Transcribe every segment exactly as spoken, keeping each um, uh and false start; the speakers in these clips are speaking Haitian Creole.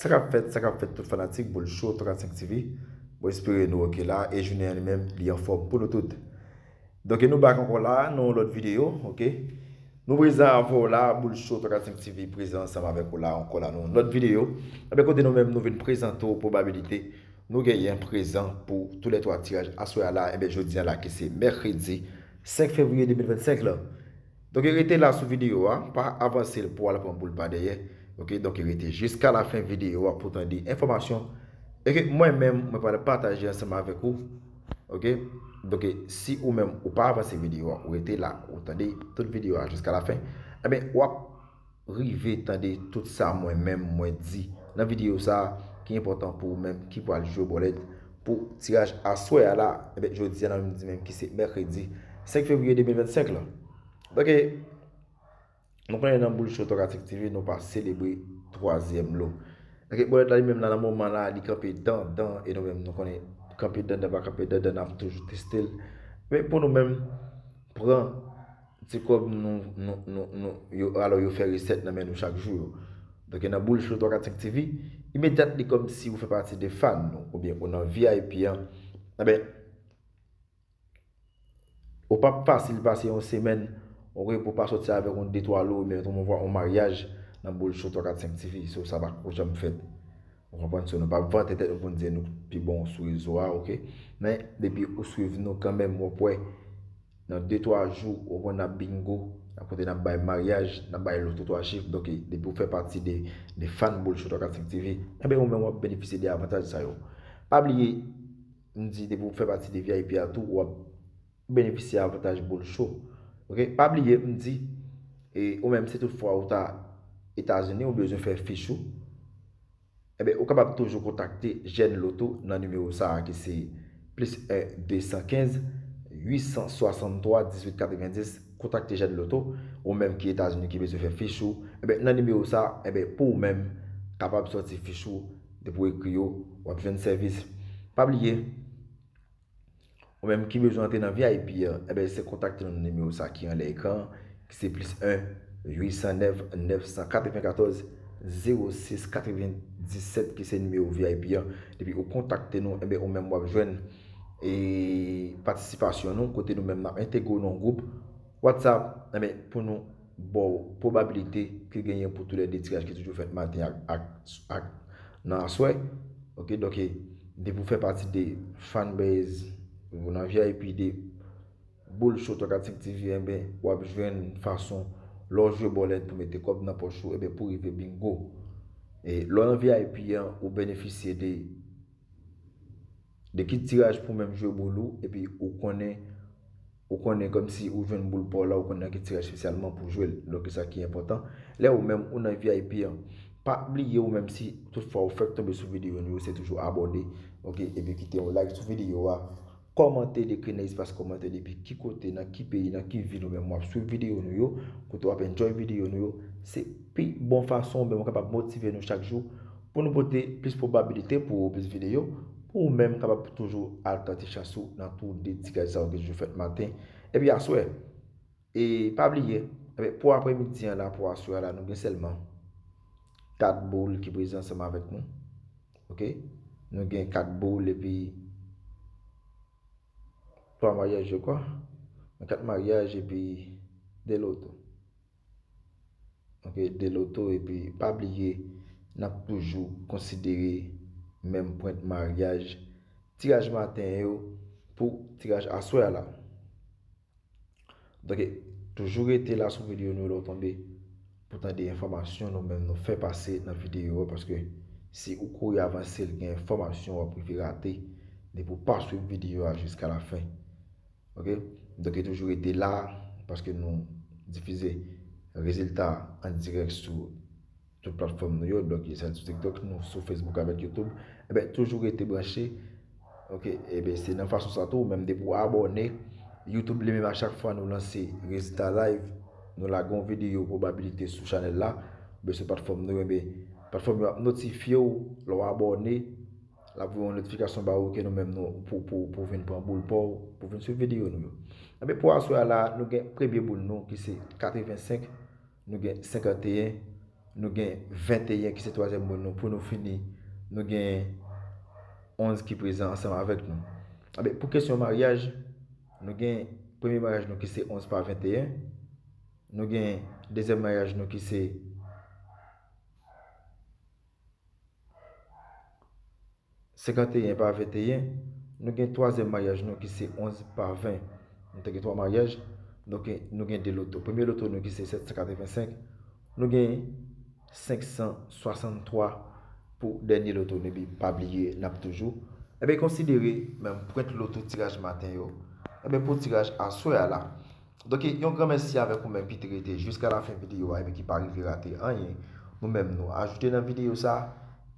Sa k ap fèt, sa k ap fèt tout fanatik Boul Show twa kat senk T V. Mwen espere nou oke la e jounen an li menm li anfòm pou nou tout. Donk nou back ankò la nan yon lòt videyo, oke? Nou prezan avè w la, Boul Show twa kat senk T V prezan ansanm avèk ou la ankò la nan yon lòt videyo. Ebyen kote nou menm nou vin prezante w pwobabilite nou genyen prezan pou toulètwa tiraj aswè a la, ebyen jodi a la ki se mèkredi senk fevriye de mil vennsenk la. Donk rete la sou videyo a, pa avanse l pou w al pran boul pa dèyè. Oke, donk rete jiska lafen videyo a pou w tande enfòmasyon e ke mwen menm mwen pral pataje ansanm avèk ou. Oke, donk si ou menm ou pa avanse videyo a, ou rete la, ou tande tout videyo a jiska lafen, ebyen w ap rive tande tout sa mwen menm mwen di nan videyo sa a ki enpòtan pou ou menm ki pral jwe bòlèt pou tiraj aswè a la, ebyen jodi a nan di menm ki se mèkredi senk fevriye de mil vennsenk la. Donk nou konnen nan Boul Show twa kat senk T V nou pa selebre twazyèm lo. Donk bòlèt la li menm la nan moman la li kanpe dan dan e nou menm nou konnen kanpe dan dan pa kanpe dan dan n ap toujou teste l. Men pou nou menm pran ti kòb nou, nou, nou, nou yo, alò yo fè resèt nan men nou chak jou yo. Donk nan Boul Show twa kat senk T V, imedyat li kòmsi ou fè pati de fan nou oubyen ou nan V I P an, ebyen ou p ap fasil pase yon semèn, oke, pou w pa sòti avèk yon de twa lo oubyen yon maryaj nan Boul Show twa kat senk T V, so sa pa ko janm fèt. Ou konprann? So nou p ap vante tèt nou pou n di nou pi bon sou rezo a, oke? Men depi ou swiv nou kanmenm, w ap wè nan de twa jou ou konn ap bingo, nan kote n ap bay maryaj, n ap bay loto twa chif. Donk depi ou fè pati de, de fan Boul Show twa kat senk T V, ebyen ou menm w ap benefisye de avantaj sa yo. Pa bliye, m di depi ou fè pati de V I P a tou, w ap benefisye avantaj Boul Show. Oke, pa bliye m di, e, ou menm si toutfwa ou ta Etazini, ou bezwen fè fich ou, ebyen ou kapab toujou kontakte Jèn Loto nan nimewo sa a ki se plis en de san kenz uit san swasanntwa dizuit katrevenndis. Kontakte Jèn Loto, ou menm ki Etazini ki bezwen fè fich ou, ebyen nan nimewo sa a, ebyen pou ou menm kapab sòti fich ou, depi w ekri yo, w ap jwenn sèvis. Pa bliye, ou menm ki bezwen antre nan V I P an, ebyen se kontakte nou nan nimewo sa ki anlè ekran an, ki se plis en uit san nèf nèf san katrevenkatòz zewo sis katrevendisèt ki se nimewo V I P an. Depi ou kontakte nou, ebyen ou menm w ap jwenn e patisipasyon nou, kote nou menm n ap entegre w nan yon gwoup WhatsApp, ebyen pou nou ba w pwobabilite ke genyen pou toulède tiraj ki toujou fèt maten ak, ak, ak nan aswè. Oke, donk depi w fè pati de fanbase ou nan V I P de Boul Show twa kat senk T V, enben w ap jwenn fason lè w jwe bòlèt pou mete kòb nan pòch ou, enben pou rive bingo. E lè w nan V I P an, ou benefisye de de ki tiraj pou menm jwe boul ou, epi ou konnen ou konnen kòmsi ou jwenn boul pa w la, ou konnen nan ki tiraj espesyalman pou jwe l. Donk sa ki enpòtan. Lè ou menm ou nan V I P an, pa bliye ou menm si toutfwa ou fèk tonbe sou videyo nou yo, se toujou abòne, oke, epi kite yon like sou videyo a, kòmante, ekri nan espas kòmantè depi ki kote, nan ki peyi, nan ki vil ou menm w ap swiv videyo nou yo, kote w ap enjoy videyo nou yo. Se pi bon fason ou menm ou kapab motive nou chak jou pou nou pote plis pwobabilite pou plis videyo, pou ou menm kapab toujou al tante chans ou nan tou de tiraj sa yo ki toujou fèt maten epi aswè. E pa bliye, ebyen, pou apremidi an la, pou aswè a la, nou gen sèlman kat boul ki prezan ansanm avèk nou. Oke? Nou gen kat boul epi twa maryaj, je crois. Kat maryaj epi de loto. Oke, de loto, epi pa bliye, n ap toujou konsidere menm pwent maryaj, tiraj maten yo pou tiraj aswè a la. Donk, toujou rete la sou videyo nou lè w tonbe pou tande enfòmasyon nou menm nou fè pase nan videyo a, paske si ou kouri avanse l, gen enfòmasyon w ap rive rate depi w pa swiv videyo a jiska lafen. Oke? Donk, toujou rete la, paske nou difize rezilta an dirèk sou tout platfòm nou yo. Donk, sèl sou TikTok, nou sou Facebook avèk YouTube. Ebyen, toujou rete branche. Oke? Ebyen, se nan fason sa tou, menm depi w abòne, YouTube li menm a chak fwa nou lanse rezilta live, nou lage yon videyo pwobabilite sou chanèl la, oubyen sou platfòm nou, ebyen, platfòm yo ap notifye w lè w abòne, l ap voye yon notifikasyon ba ou ke nou menm nou pou, pou, pou vin pran boul pa w, pou vin swiv videyo nou yo. Ebyen, pou aswè a la, nou gen premye boul nou ki se katrevensenk, nou gen senkanteyen, Nou gen venteyen ki se twazyèm moun nou. Pou nou fini, nou gen onz ki prezan ansanm avèk nou. Enben, pou kesyon maryaj, nou gen premye maryaj nou ki se onz pa venteyen. Nou gen dezyèm maryaj nou ki se senkanteyen pa venteyen. Nou gen twazyèm maryaj nou ki se onz pa ven. Nou te gen twa maryaj. Donk, nou gen de loto. Premye loto nou ki se sèt san katrevensenk. Nou gen senk san swasanntwa pou dènye loto nou. Epi pa bliye, n ap toujou, enben, konsidere menm pwent loto tiraj maten yo, enben, pou tiraj aswè a la. Donk, yon gran mèsi avèk ou menm ki te rete jiska lafen videyo a epi ki pa rive rate anyen. Nou menm, nou ajoute nan videyo sa,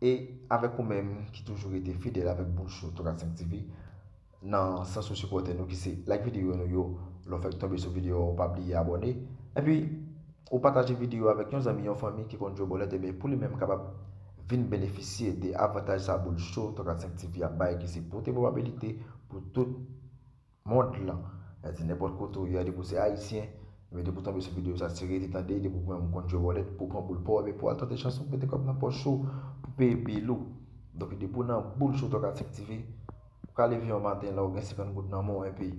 e avèk ou menm ki toujou rete fidèl avèk Boul Show twa kat senk T V, nan sans ou sipòte nou, ki se like videyo nou yo, lè w fèk tonbe sou videyo a, ou pa bliye abòne. Epi, ou pataje videyo avèk yon zanmi, yon fanmi ki konn jwe bòlèt, enben, pou li menm kapab vin benefisye de avantaj sa Boul Show twa kat senk T V ap bay, ki se pote probabilite pou tout mond lan. Sètadi, nenpòt kote ou ye a, depi w se ayisyen, enben, depi w tonbe sou videyo sa, se rete tande, depi w menm konn jwe bòlèt, pou w pran boul pa w, enben, pou w al tante chans ou, mete kòb nan pòch ou, pou peye bil ou. Donk, depi w nan Boul Show twa kat senk T V, ou ka leve yon maten la, ou gen senkant goud nan men w, epi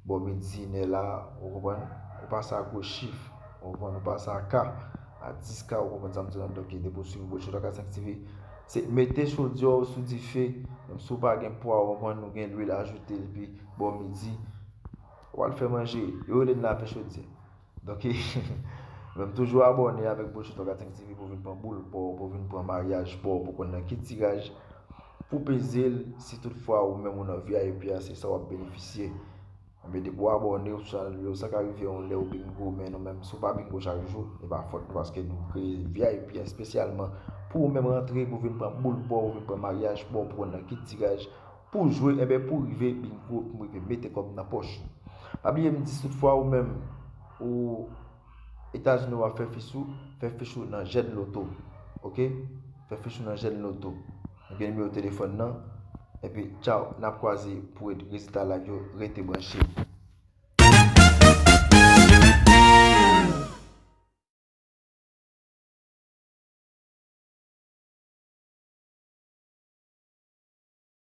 bò midi, inè la, ou konprann, ou pase a gwo chif, ou konprann, ou pase a ka, a dis ka, ou konprann sa m di w la. Donk, depi w swiv Boul Show twa kat senk T V, se mete chodyè w sou dife, menm si w pa gen pwa, ou konprann, ou gen lwil, ajoute l, epi bò midi, w al fè manje, yo rele n lave chodyè. Donk, menm toujou abòne avèk Boul Show twa kat senk T V pou vin pran boul pa w, pou vin pran maryaj pa w, pou konn nan ki tiraj, pou peze l, si toutfwa ou menm ou nan V I P a, se sa w ap benefisye. Men depi w abòne, ou chanèl yo, sa ka rive yon lè ou bingo, men nou menm, si w pa bingo chak jou, e pa fòt nou, paske nou kreye V I P espesyalman pou ou menm rantre, pou vin pran boul pa w, pou vin pran maryaj pa w, pou konn nan ki tiraj, pou jwe, enben, pou rive bingo, pou rive mete kòb nan pòch ou. Pa bliye m di, si toutfwa ou menm, ou Etazini, w ap fè fich ou, fè fich ou nan Jèn Loto. Oke? Fè fich ou nan Jèn Loto. Nou gen nimewo telefòn nan. Epi, tchaw, n ap kwaze pou rezilta live yo. Rete branche.